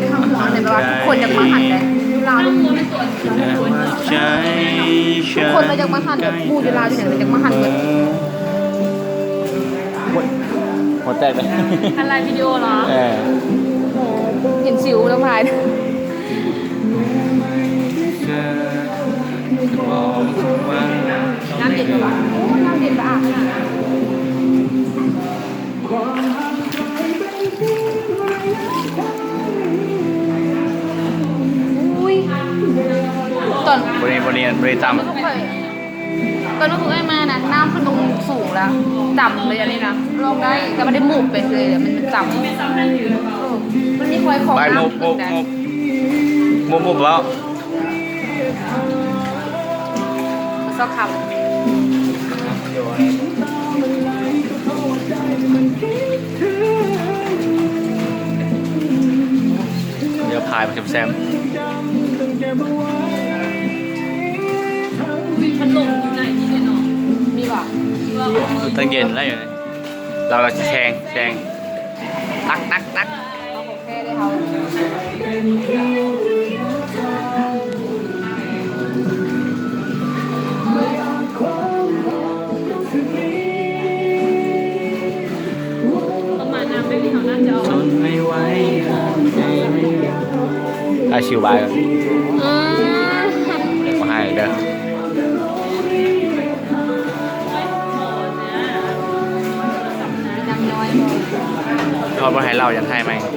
ເຫັນແບບວ່າທຸກຄົນຢາກມາຫັ້ນເດ້ ຢູ່ລາວທຸກຄົນ ໃຈ ທຸກຄົນກໍຢາກມາຫັ້ນ ແບບໝູ່ຢູ່ລາວຢູ່ຫຍັງກໍຢາກມາຫັ້ນເບິດ. ຫົວ ຫົວແຕກເລີຍ ອັນໄລວິດີໂອເນາະ. ເອີ ເຫັນສິວນ້ຳລາຍ ນ້ຳເຢັນບໍ່ວະ? ໂອ້ ນ້ຳເຢັນສະອາດຂະໜາດ. ອຸ້ຍ ຕອນ ບໍ່ໄດ້ ບໍ່ໄດ້ ບໍ່ໄດ້ຕຳ ຕອນນັ້ນຄືອ້າຍມານະ ນ້ຳຂຶ້ນລົງສູງແລ້ວ ຕຳເລີຍອັນນີ້ນະ ລອງໄດ້ ແຕ່ວ່າໄດ້ໝູບໄປເລີຍ ມັນ ມັນຕຳ ເອີ ມັນມີຫອຍຂອງ ໄປໝູບ ໝູບ ໝູບ ໝູບ ໝູບແລ້ວ. ຊອກຄຳ ດຽວພາຍໄປແຊມໆ ມີພັດລົມຢູ່ໃນນີ້ເນາະ ມີຫວາ? ມີຫວາ? ຕັ້ງເຢັນແລ້ວ ລາວກໍຊິແຊງ ແຊງ ຕັກ ຕັກ ຕັກ. ປະມານນ້ຳແບບນີ້ເຮົາໜ້າຈະເອົາ ອ້າຍຊິວບາຍ ອືມ ບໍ່ໃຫ້ເດີ ເຂົາບໍ່ໃຫ້ເລົ່າ ຢາກໃຫ້ໃໝ່.